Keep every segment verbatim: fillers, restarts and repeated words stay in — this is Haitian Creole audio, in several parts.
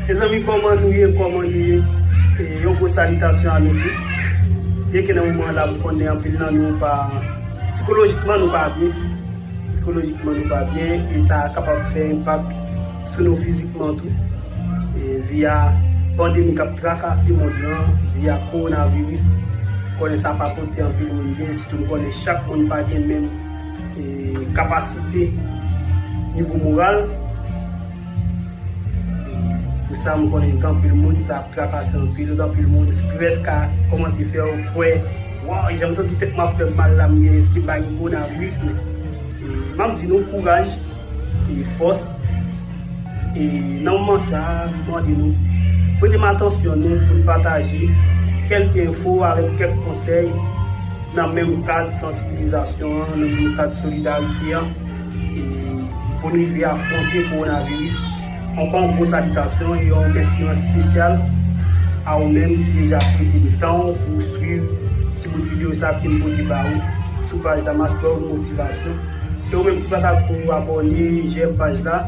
Mezanmi, kòman nou ye? Kòman nou ye? E, yon gwo salitasyon a nou tout. Byenke nan moman la, m konnen anpil nan nou pa, sikolojikman, nou pa byen. Sikolojikman, nou pa byen. E sa kapab fè enpak sou nou fizikman tou. E, via pandemi k ap trakase mond lan, via kowonaviris. Konnen sa pa pote anpil moun byen, sitou m konnen chak moun pa gen menm, e, kapasite nivo moral. Pou sa, m konnen gen anpil moun, sa ap trakase anpil, gen anpil moun, estrès ka kòmanse fè w kwè, waw, jan m santi tèt mwen ap fè m mal la, m gen, èske m pa gen kowonaviris, men, e, m ap di nou kouraj, e, fòs, e, nan moman sa a, m mande nou, prete m atansyon nou pou n pataje kèlke enfo avèk kèk konsèy nan menm kad sansibilizasyon an, nan menm kad solidarite an, e pou n rive afwonte kowonaviris. Ankò yon gwo salitasyon e yon mèsi espesyal a ou menm ki deja prete l tan w pou w swiv ti bout videyo sa ke m pote ba ou sou paj Damas Love Motivasyon. E ou menm ki pa t ankò abòne, jèm paj la,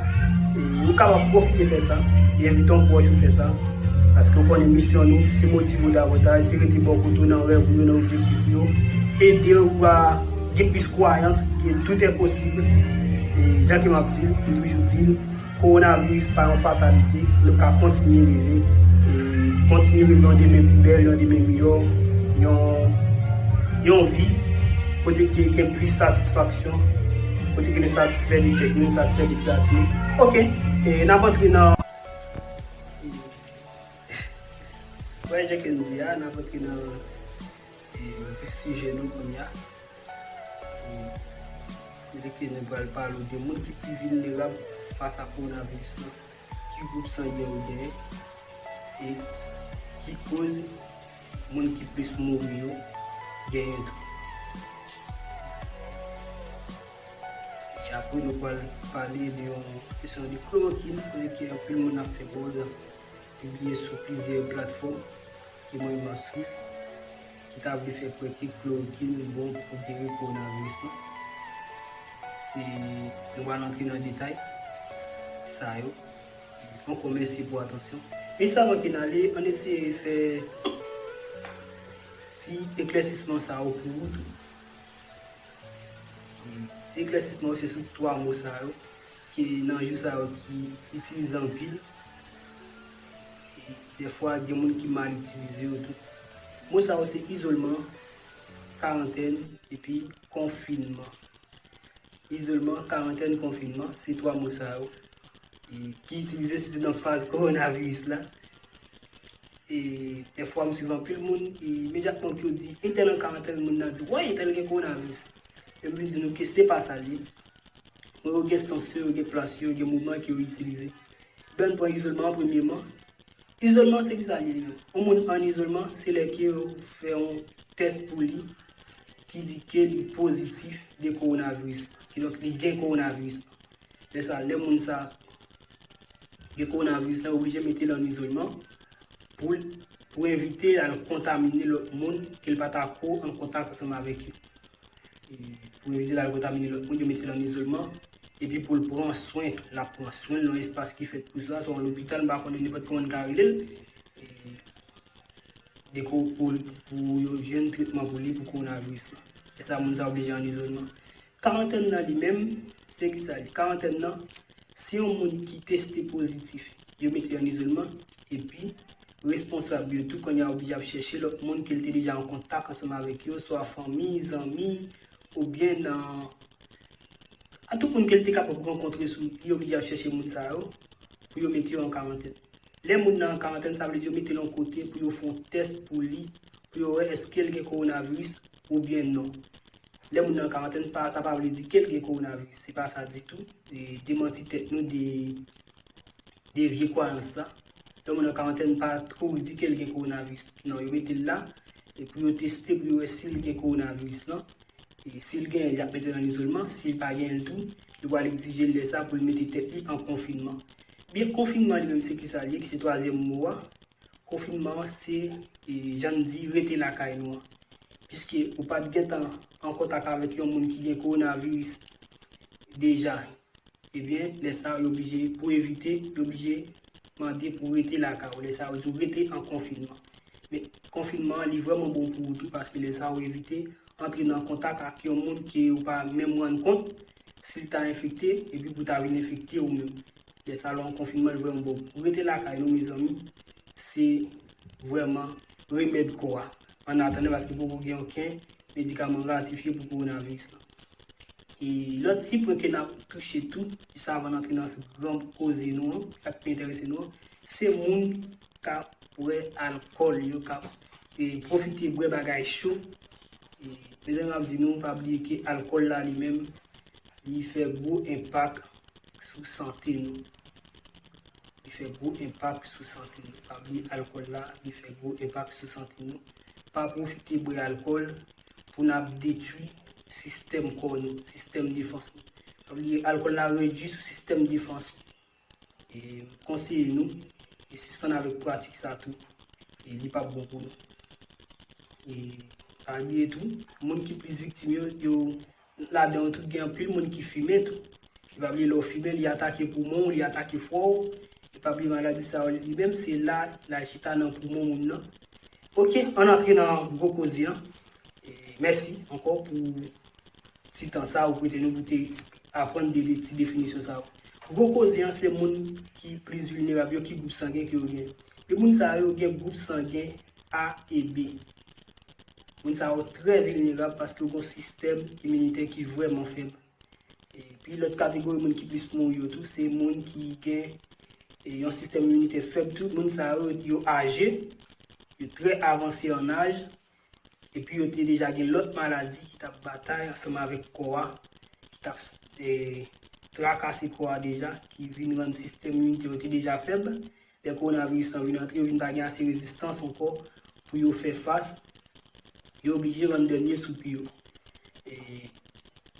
e ou kapab pwofite fè sa, e envite yon pwòch ou fè sa. Paske w konnen misyon nou, se motive w davantaj, se rete bò kote w nan rèv ou yo, nan objektif ou yo, ede w a gen plis kwayans ke tout est possible. E jan ke m ap di l, m toujou di l, kowonaviris pa yon fatalite, nou ka kontinye reve, e kontinye reve yon demen pi bèl, yon demen miyò, yon, yon vi kote ke gen plis satisfaksyon, kote ke nou satisfè de tèt nou, satisfè de plas nou. Ok, e n ap antre nan Wè, jan ke n di a, n ap antre nan, e, vif sijè nou kounye a. E, kote ke nou pral pale de moun ki pi vilnerab fas a kowonaviris lan, ki gwoup sangen yo genyen, e ki koz moun ki plis mouri yo genyen tou. E apre, nou pral pale de yon kesyon de klorokin, kote ke anpil moun ap fè buzz, pibliye sou plizyè platfòm ke mwen menm mwen swiv, ki ta vle fè kwè ke klorokin bon pou geri kowonaviris lan. Se, nou pral antre nan detay sa yo. Ankò mèsi pou atansyon. Men sa avan ke n ale, ann eseye fè ti eklèsisman sa yo pou ou tou. Ti eklèsisman yo se sou twa mo sa yo, ki nan jou sa yo ki itilize anpil. E dèfwa, gen moun ki mal itilize yo tou. Mo sa yo se izolman, karantèn, epi konfinman. Izolman, karantèn, konfinman, se twa mo sa yo, e, ki itilize sitou nan faz kowonaviris la. E dèfwa, m swiv anpil moun, e imedyatman ke yo di entèl an karantèn, moun nan di, "Woy, entèl gen kowonaviris." E m vin di nou ke se pa sa l ye. Bon, yo gen sans yo, yo gen plas yo, yo gen moman ke yo itilize. Ben, pran izolman an premyeman. Izolman, se kisa l ye li menm? Yon moun an izolman, se lè ke yo fè yon tès pou li ki di ke li pozitif de kowonaviris. Kidonk, li gen kowonaviris. Lè sa, lè moun sa gen kowonaviris la, yo oblije mete l an izolman pou, pou evite l al kontamine lòt moun ke l pa ta ko an kontak ansanm avèk yo. E pou evite l al kontamine lòt moun, yo mete l an izolman. Epi pou l pran swen tou, l ap pran swen l nan espas ki fèt pou sa, swa yon lopital, m pa konnen, nenpòt kòman n ka rele l. E, deko pou, pou yo jwenn tretman pou li, pou kowonaviris la. E sa, moun sa oblije an izolman. Karantèn nan li menm, se kisa li? Karantèn nan, se yon moun ki teste pozitif, yo mete l an izolman, epi responsab yo tou kounye a oblije ap chèche lòt moun ke l te deja an kontak ansanm avèk yo, swa fanmi, zanmi, oubyen nan, a tout moun ke l te kapab rankontre sou, yo oblije ap chèche moun sa yo pou yo mete yo an karantèn. Lè moun nan an karantèn, sa vle di yo mete l yon kote pou yo fè yon tès pou li, pou yo wè èske l gen kowonaviris oubyen non. Lè moun nan an karantèn, pa, sa pa vle di ke l gen kowonaviris. Se pa sa ditou. E, demanti tèt nou de, de vye kwayans la. Lè moun nan an karantèn, pa twò di ke l gen kowonaviris. Non, yo mete l la, e pou yo teste, pou yo wè si l gen kowonaviris lan. E si l genyen l, y ap mete l an izolman. Si l pa genyen l tou, yo pral egzije l lè sa pou l mete tèt li an konfinman. Byen, konfinman li menm, se kisa l ye, ki se twazyèm mo a. Konfinman an, se, e, jan n di, rete lakay nou an. Piske ou pa t gentan an kontak avèk yon moun ki gen kowonaviris deja. Ebyen, lè sa, yo oblije, pou evite, yo oblije mande pou w rete lakay ou. Lè sa yo di w rete an konfinman. Men konfinman an, li vrèman bon pou ou tou, paske lè sa yo evite antre nan kontak ak yon moun ke ou pa menm rann kont si l ta enfekte, epi pou ta vin enfekte ou menm. Lè sa yo an konfinman, li vrèman bon. Pou rete lakay nou, mezanmi, se vrèman remèd kò a. An atandan, paske poko gen okenn medikaman ratifye pou kowonaviris lan. E lòt ti pwen ke n ap touche tou, jis avan n antre nan gran koze nou an, sa k pi enterese nou an, se moun k ap bwè alkòl, yo k ap e, pwofite bwè bagay cho. E, mezanmi, m ap di nou, pa bliye ke alkòl la li menm, li fè gwo enpak sou sante nou. Li fè gwo enpak sou sante nou. Pa bliye alkòl la, li fè gwo enpak sou sante nou. Pa pwofite bwè alkòl pou n ap detwi sistèm kò nou, sistèm defans nou. Pa bliye, alkòl la redui sou sistèm defans nou. E, m konseye nou, e sispann avèk pratik sa tou. E, li p ap bon pou nou. E, pa bliye tou, moun ki plis viktim yo, yo ladan yo tou gen anpil moun ki fimen tou. E pa bliye lè w fimen, li atake poumon w, li atake fwa w. E pa bliye maladi sa yo li menm, se la, la chita nan poumon moun nan. Oke, ann antre nan gwo koze an. E, mèsi ankò pou ti tan sa ou prete nou pou te aprann de, de ti definisyon sa yo. Gwo koze an se moun ki plis vilnerab yo, ki gwoup sangen ke yo gen. E moun sa yo gen gwoup sangen A e B. Moun sa yo trè vilnerab paske yo gen yon sistèm iminitè ki vrèman fèb. Epi lòt kategori moun ki plis mouri yo tou, se moun ki gen e, yon sistèm iminitè fèb tou. Moun sa yo, yo aje, yo trè avanse an aj, epi yo te deja gen lòt maladi ki t ap batay ansanm avèk kò a, ki t ap e, trakase kò a deja, ki vin rann sistèm iminitè yo te deja fèb. Lè kowonaviris lan vin antre, yo vin pa gen ase rezistans ankò pou yo fè fas. Yo oblije rann dènye soupi yo. E,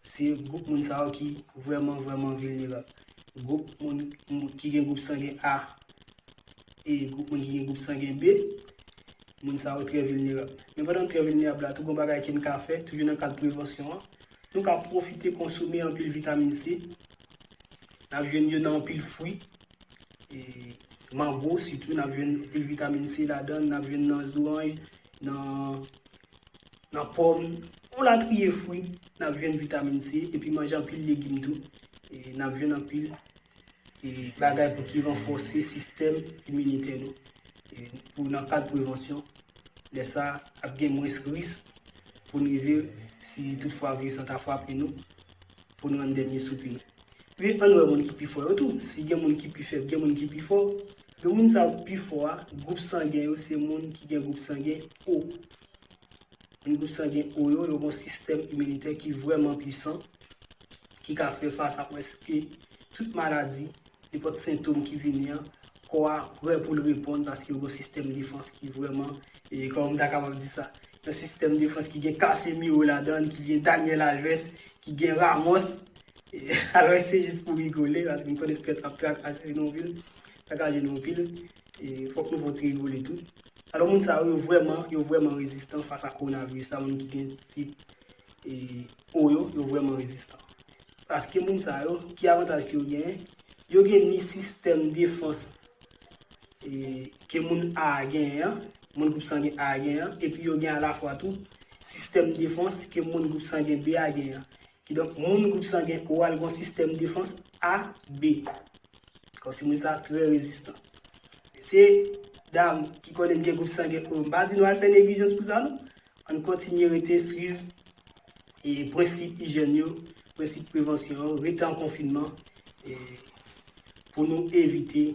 se gwoup moun sa yo ki vrèman, vrèman vilnerab. Gwoup moun, moun ki gen gwoup sangen A e gwoup moun ki gen gwoup sangen B, moun sa yo trè vilnerab. Men pandan n trè vilnerab la, tou gon bagay ke n ka fè, toujou nan kad prevansyon an, nou ka pwofite konsome anpil vitamin C. N ap jwenn yo nan anpil fwi, e, mango sitou, n ap jwenn anpil vitamin C ladan l, n ap jwenn nan zoranj, nan, nan pòm, yon latriye fwi, n ap jwenn vitamin C, epi manje anpil legim tou, e, n ap jwenn anpil e, bagay pou ki ranfòse sistèm iminitè nou. E, pou nan kad prevansyon, lè sa ap gen mwens risk pou n rive, si toutfwa viris lan ta frape nou, pou n rann dènye soupi nou. Epi ann wè moun ki pi fò yo tou. Si gen moun ki pi fèb, gen moun ki pi fò. Yo moun sa yo ki pi fò a, gwoup sangen yo se moun ki gen gwoup sangen O. Moun gwoup sangen O yo, yo gen yon sistèm iminitè ki vrèman pwisan, ki ka fè fas a prèske tout maladi, nenpòt sentòm ki vini an, kò a prè pou l reponn paske yo gen yon sistèm defans ki vrèman, e, kòman m ta kapab di sa, yon sistèm defans ki gen Casemiro ladan l, ki gen Daniel Alves, ki gen Ramos. E, Alves se jis pou rigole, paske m konn Spurs ap trakaje nou anpil, trakaje nou anpil. E, fòk nou fè yon ti rigole tou. Alò, moun sa yo, yo vrèman, yo vrèman rezistan fas a kowonaviris la, moun ki gen tip e, O yo, yo vrèman rezistan. Paske moun sa yo, ki avantaj ke yo genyen? Yo gen ni sistèm defans e, ke moun A a genyen an, moun gwoup sangen A a genyen an, epi yo gen alafwa tou sistèm defans ke moun gwoup sangen B a genyen an. Kidonk, moun gwoup sangen O a l gen yon sistèm defans A B. Kòmsi moun sa trè rezistan. Mesye dam ki konnen m gen gwoup sangen O, m pa di nou al fè neglijans pou sa non. Ann kontinye rete swiv e prensip ijyèn yo, prensip prevansyon yo, rete an konfinman e pou nou evite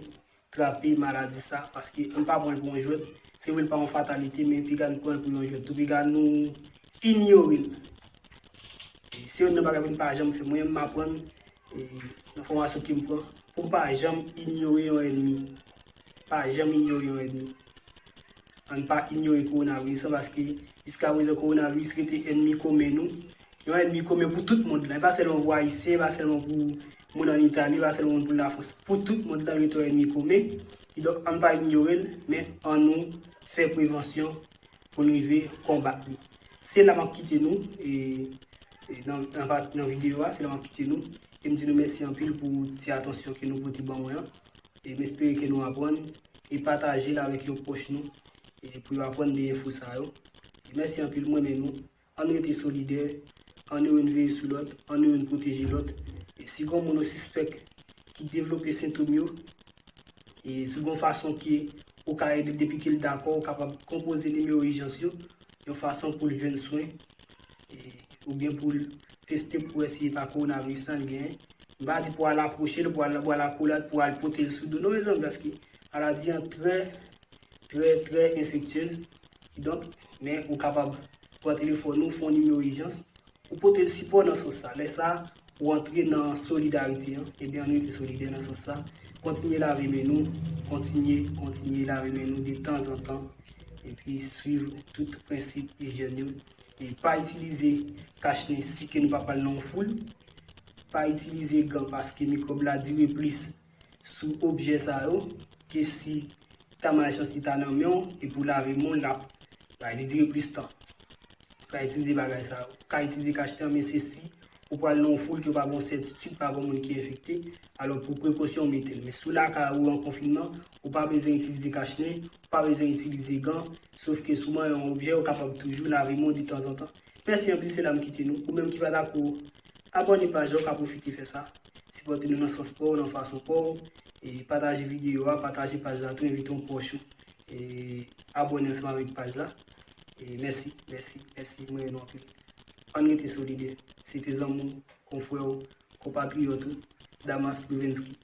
trape maladi sa, paske ann pa pran l pou yon jwèt. Se vre l pa yon fatalite, men piga n pran l pou yon jwèt tou, piga nou inyore l. E se youn nan bagay pou n pa janm fè. Mwen menm m aprann e, nan fòmasyon ke m pran, pou m pa janm inyore yon ènmi. Pa janm inyore yon ènmi. Ann pa inyore kowonaviris lan, paske jiskaprezan kowonaviris rete ènmi komen nou. Yon ènmi komen pou tout mond lan. E pa sèlman pou Ayisyen, e pa sèlman pou moun ann Itali, e pa sèlman pou Lafrans. Pou tout mond lan, l rete yon ènmi komen. Kidonk, ann pa inyore l, men ann nou fè prevansyon pou n rive konbat li. Se la m ap kite nou, e, e nan, nan, pa- nan videyo a, se la m ap kite nou. E m di nou mèsi anpil pou ti atansyon ke nou pote ban mwen an. E m espere ke nou aprann e pataje l avèk yon pwòch nou e pou yo aprann de enfo sa yo. E mèsi anpil, mwen renmen nou. Ann rete solidè, ann youn veye sou lòt, ann youn pwoteje lòt. E si gen moun ou sispèk ki devlope sentòm yo, e si gen fason ke ou ka ede l depi ke l dakò, ou kapab konpoze nimewo ijans yo, yon fason pou l jwenn swen, e, oubyen pou l teste pou wè si e pa kowonaviris lan l genyen. M pa di pou al apwoche l, pou al, pou al akolat, pou al pote l sou do nou, mezanmi, paske maladi an trè, trè, trè enfektyez. Kidonk, men ou kapab pran telefòn ou, fè yon nimewo ijans, ou pote l sipò nan sans sa. Lè sa, ou antre nan solidarite an, ebyen, ann rete solidè nan sans sa. Kontinye lave men nou, kontinye, kontinye lave men nou de tanzantan, epi swiv tout prensip ijyèn yo. E pa itilize kach nen si ke nou pa pral nan yon foul. Pa itilize gan paske mikwòb la dire plis sou objè sa yo ke si ta malchans li ta nan men w e pou lave men w l ap bay, li dire plis tan. Pa itilize bagay sa yo. Ou ka itilize kach nen men se si ou pral nan yon foul ke w pa gen yon sètitid, pa gen yon moun ki enfekte, alò pou prekosyon w mete l. Men si w lakay ou an konfinman, ou pa bezwen itilize kach nen, ou pa bezwen itilize gan, sof ke si w manyen yon objè, ou kapab toujou lave men w de tanzantan. Mèsi anpil, se la m kite nou. Ou menm ki pa dakò, abòne paj la, ou ka pwofite fè sa. Sipòte nou nan sans pa w, nan fason pa w, e pataje videyo a, pataje paj la tou, envite yon pwòch ou e abòne ansanm avèk paj la. E mèsi, mèsi, mèsi, mwen renmen nou anpil. Ann rete solidè. Se te zanmi w, konfrè w, konpatriyòt ou, Damas Luvensky.